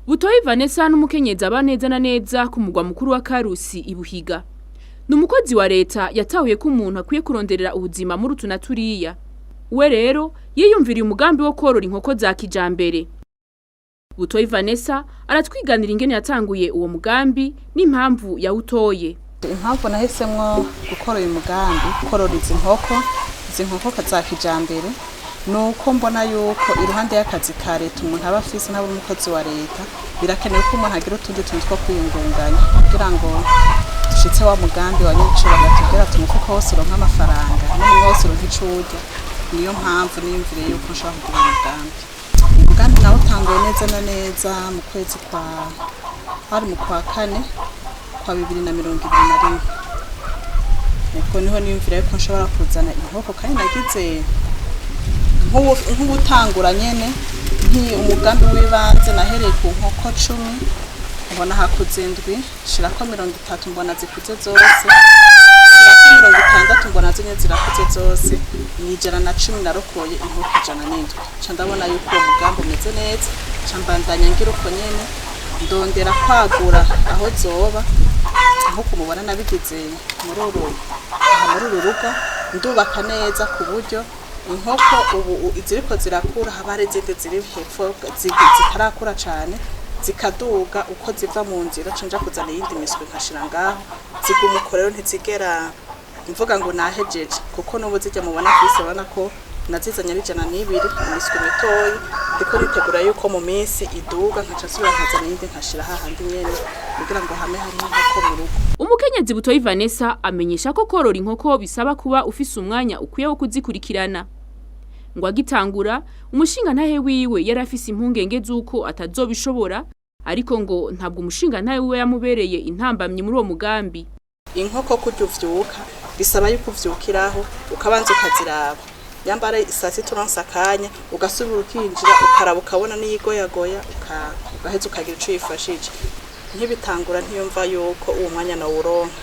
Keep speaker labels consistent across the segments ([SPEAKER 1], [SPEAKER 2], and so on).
[SPEAKER 1] Butoyi Vanessa n'umukenyezi aba neza na neza ku mugwa mukuru wa Karusi ibuhiga. Ni umukozi wa leta yatahuye ko umuntu akwiye kuronderera ubuzima muri utu na turiya. We rero yiyumviriye umugambi wo korora inkoko za kijambere. Butoyi Vanessa aratwiganira ingene yatanguye uwo mugambi n'impamvu yawutoye.
[SPEAKER 2] Impamvu nahisemwo gukora uyu mugambi, korora izi nkoko za kijambere, ni uko mbona yuko iruhande y'akazi ka leta umuntu aba afise, ntaba umukozi wa leta, birakenewe ko umuntu agira utundi tuntu two kwiyungunganya kugira ngo dushitse wa mugambi wa nyiricubahiro tubwira ati umufuko wose uronka amafaranga n'umunwa wose uronka ico urya. Niyo mpamvu niyumviriye yuko nshobora kugira uyu mugambi. Umugambi nawe utanguye neza na neza mu kwezi kwa hari mu kwa kane kwa 2021. Ubwo niho niyumvira yuko nshobora kuzana inkoko, kandi nagize nk'uwutangura nyene umugambi w'ibanze. Nahereye ku nkoko 10, mbona hakuze indwi, nshirako 30, mbona zikuze zose, nshirako 60, mbona zo nyene zirakuze zose. Mu 110 narokoye inkoko 107. Nca ndabona yuko uwo mugambi umeze neza, nca mbandanya ngira uko nyene, ndondera kwagura aho zoba. Nk'uko mubona, nabigize muri uru aha, muri uru rugo, ndubaka neza ku buryo inkoko ubu iziriko zirakura haba hari izindi ziri hepfo zitarakura cane, zikaduga uko ziva mu nzira, nca nja kuzana iyindi miswi nkashira ngaho. Ziguma uko rero, ntizigera mvuga ngo nahejeje, kuko n'ubu zijya mubona kwisi, urabona ko nazizanye ari 102, imiswi mitoyi. Ndiko nitegura yuko mu minsi iduga nkaca nsubira nkazana iyindi nkashira hahandi nyene, kugira ngo hame hariho inkoko mu rugo.
[SPEAKER 1] Umukenyezi Butoyi Vanessa amenyesha ko korora inkoko bisaba kuba ufise umwanya ukwiye wo kuzikurikirana. Ngo agitangura, umushingantahe wiwe yari afise impungenge z'uko atazobishobora, ariko ngo ntabwo umushingantahe wiwe yamubereye intambamyi muri uwo mugambi.
[SPEAKER 2] Inkoko kurya uvyuka, bisaba yuko uvyukiraho ukabanza ukaziraba, yambara saa 6 uronse akanya, ugasubira ukinjira ukaraba, ukabona niyigoyagoya, ugaheza ukagira ico uyifashije. Nk'ibitangura ntiyumva yuko uwo mwanya nawuronka,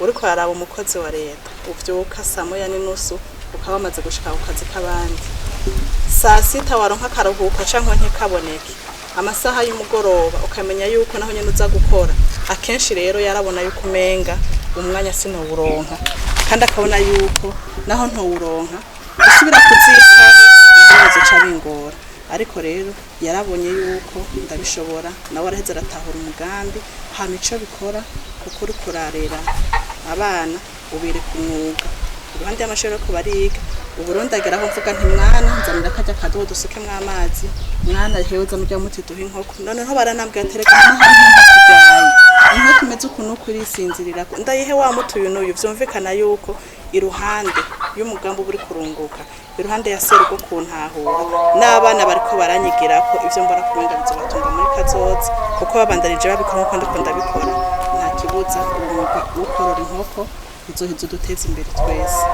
[SPEAKER 2] uriko uraraba umukozi wa leta uvyuka saa 1:30, ukaba wamaze gushika ku kazi k'abandi saa 6, waronka akaruhuko canke ntikaboneke, amasaha y'umugoroba ukamenya yuko naho nyene uza gukora akenshi. Rero yarabona yuko umenga umwanya sinowuronka, kandi akabona yuko naho ntowuronka gusubira kuzitaho naho bizoca bingora. Ariko rero yarabonye yuko ndabishobora, nawe araheza aratahura umugambi. Hama ico bikora, kuko uriko urarera abana, ubereka umwuga iruhande y'amashuri ariko bariga. Uburundi agera aho mvuga nti: "Mwana, nzanira karya kadobo dusukemwo amazi. Mwana, hewe, zana urya muti duha inkoko." Noneho baranambwira ati: "Reka mama, hariho inkoko irwaye, inkoko imeze uku n'uku, irisinzirira, ndayihe wa muti uyu n'uyu." Vyumvikana yuko iruhande y'umugambi uba uri kurunguka, iruhande ya serugo kuntahura, n'abana bariko baranyigirako ivyo mbona kumenga bizobatunga muri kazoza, kuko babandanije babikora nkuko ndiko ndabikora, nta kibuza uwo mwuga wo korora inkoko uzoheza uduteza imbere twese.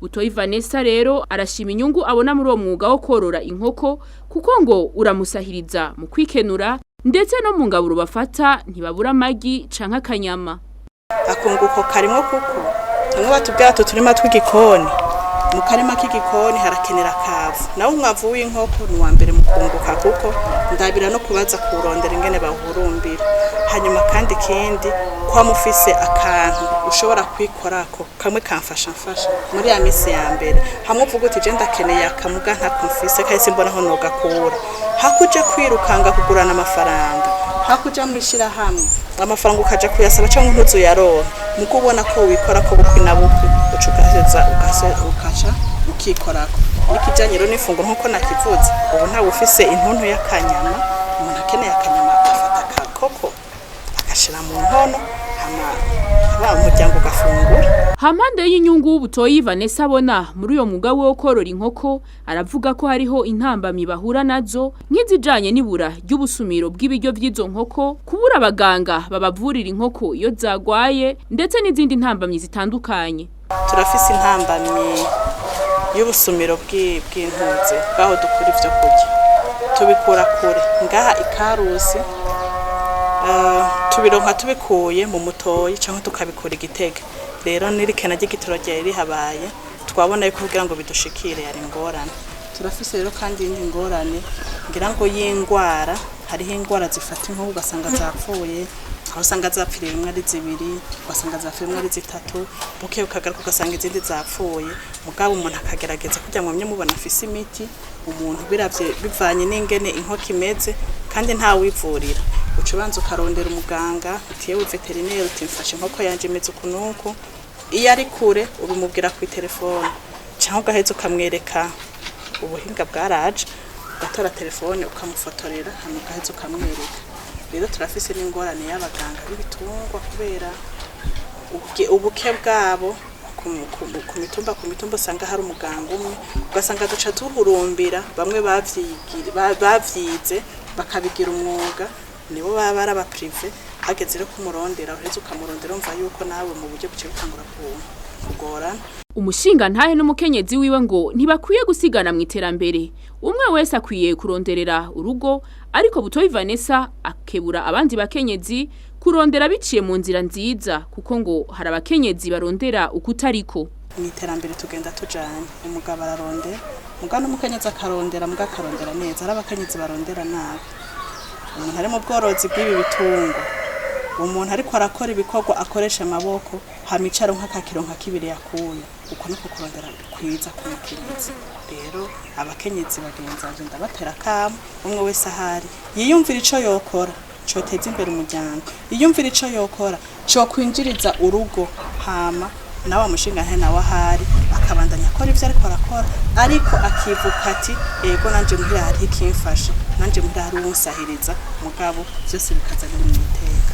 [SPEAKER 1] Butoyi Vanessa rero arashima inyungu abona muri uwo mwuga wo korora inkoko, kuko ngo uramusahiriza mu kwikenura, ndetse no mu ngaburo bafata ntibabura amagi canke akanyama.
[SPEAKER 2] Akunguko karimwo, kuko bamwe batubwira ati uturima tw'igikoni, mu karima k'igikoni harakenera akavu, nawe umwavu w'inkoko ni uwa mbere mu kunguka, kuko ndabira no kubaza kuwurondera ingene bawuhurumbira. Hanyuma kandi ikindi, kwa mufise akantu ushobora kwikorako kamwe kamfasha mfasha muri ya misi ya mbere, hamwe uvuga uti: "Je ndakeneye akamuga ntako mfise kahise, mbona aho nogakura." Hakuja kwirukanga kugurana amafaranga, hakuja mu ishirahamwe amafaranga ukaja kuyasaba canke ntuzuyaronka, mugo ubona ko wikora ko bukwi na bukwi, uca ugaheza ukaca ukikorako. N'ikijanye rero n'ifunguro, nkuko nakivuze, ubu ntawe ufise intuntu y'akanyama. Umuntu akeneye akanyama afata akakoko agashira mu nkono, hama aba umuryango ugafungura.
[SPEAKER 1] Hampande y'inyungu Butoyi Vanessa abona muri uyo mwuga wo korora inkoko, aravuga ko hariho intambamyi bahura nazo, nk'izijanye n'ibura ry'ubusumiro bw'ibiryo vy'izo nkoko, kubura abaganga babavurira inkoko iyo zagwaye, ndetse n'izindi ntambamyi zitandukanye.
[SPEAKER 2] Turafise intambamyi y'ubusumiro bw'intuze bw'aho dukura ivyo kurya. Tubikura kure ngaha ikarusi, tubironka tubikuye mu Mutoyi canke tukabikura Igitega. Rero n'irikena ry'igitoro ryari rihabaye, twabona yuko kugira ngo bidushikire yari ingorane. Turafise rero kandi iyindi ngorane ngira ngo y'ingwara. Hariho ingwara zifata inkoko ugasanga zapfuye, aho usanga zapfiriye rimwe ari zibiri, ugasanga zapfuye rimwe ari zitatu, bukeye ukagaruka ugasanga izindi zapfuye. Mugabo umuntu akagerageza kugira ngo mwamye mubona afise imiti. Umuntu biravye bivanye n'ingene inkoko imeze, kandi ntawivurira, uca ubanza ukarondera umuganga, uti: "Yewe vétérinaire," uti: "Mfashe inkoko yanje imeze uku n'uku." Iyo ari kure ubimubwira kuri telefone, cyangwa ugaheza ukamwereka, ubuhinga bwaraje, ugatora telefone ukamufotorera, hanyuma ugaheza ukamwereka. Rero turafise n'ingorane y'abaganga b'ibitungwa kubera ubuke bwabo ku mitumba. Usanga hari umuganga umwe, ugasanga duca duhurumbira bamwe bavyize bakabigira umwuga, nibo baba ari aba privé. Hageze rero kumurondera, uheze ukamurondera, umva yuko nawe mu buryo buce butangura kugorana.
[SPEAKER 1] Umushinga ntahe n'umukenyezi wiwe ngo ntibakwiye gusigana mu iterambere. Umwe wese akwiye kuronderera urugo, ariko Butoyi Vanessa akebura abandi bakenyezi kurondera biciye mu nzira nziza, kuko ngo hari abakenyezi barondera ukutariko.
[SPEAKER 2] Mu iterambere tugenda tujanye. Umugabo ararondera, muga n'umukenyezi akarondera, muga akarondera neza. Hari abakenyezi barondera nabi. Umuntu ari mu bworozi bw'ibi bitungwa, umuntu ariko arakora ibikorwa akoresha amaboko, hama ico aronka akakironka kibiri yakuye, uko niko kurondera kwiza k'umukenyezi. Rero abakenyezi bagenzanje, ndabatera akamo: umwe wese ahari yiyumvira ico yokora coteza imbere umuryango, yiyumvira ico yokora cokwinjiriza urugo, hama nawe amushinga nawe ahari akabandanya akora ivyo ariko arakora, ariko akivuka ati: "Ego, nanje muhira hariho ikimfasha, nanje muhira hari uwunsahiriza," mugabo vyose bikaza biri mu iteka.